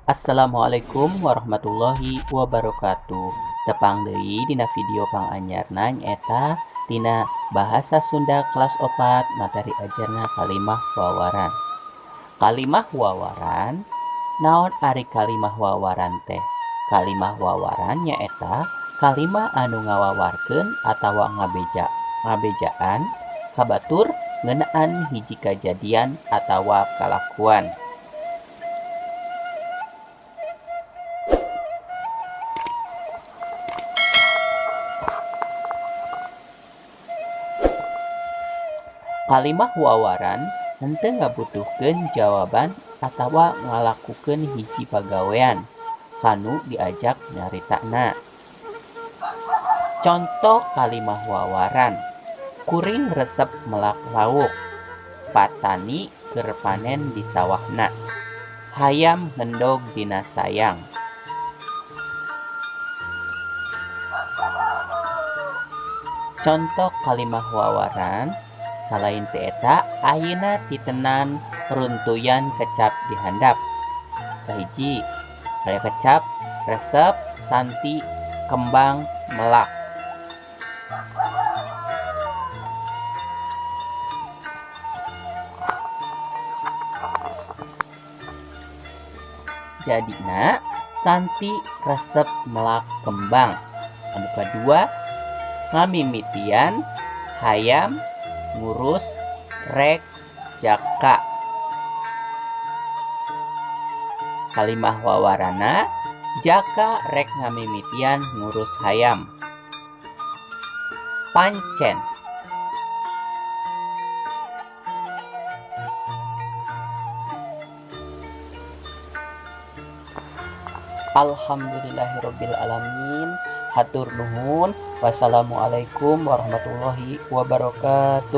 Assalamualaikum warahmatullahi wabarakatuh. Tepang deui dina video panganyarna nyaeta tina Bahasa Sunda kelas 4, materi ajarna kalimah wawaran. Kalimah wawaran, naon ari kalimah wawaran teh? Kalimah wawaran nyaeta kalimah anu ngawawarkeun atawa ngabejaan ka batur ngeunaan hiji kajadian atawa kalakuan. Kalimah wawaran henteu ngabutuhkeun jawaban atawa ngalakukeun hiji pagawean kanu diajak nyaritana. Conto kalimah wawaran: kuring resep melak lauk, patani keur panen di sawahna, hayam ngendog dina sayang. Conto kalimah wawaran salain ti eta ayeuna titenan runtuyan kecap di handap. Kahiji aya kecap resep, santi, kembang, melak. Jadina Santi resep melak kembang. Anu kadua ngamimitian, hayam, ngurus, rek, jaka. Kalimah wawarana jaka rek ngamimitian ngurus hayam. Pancen. Alhamdulillahirabbil alamin. Hatur nuhun. Wassalamualaikum warahmatullahi wabarakatuh.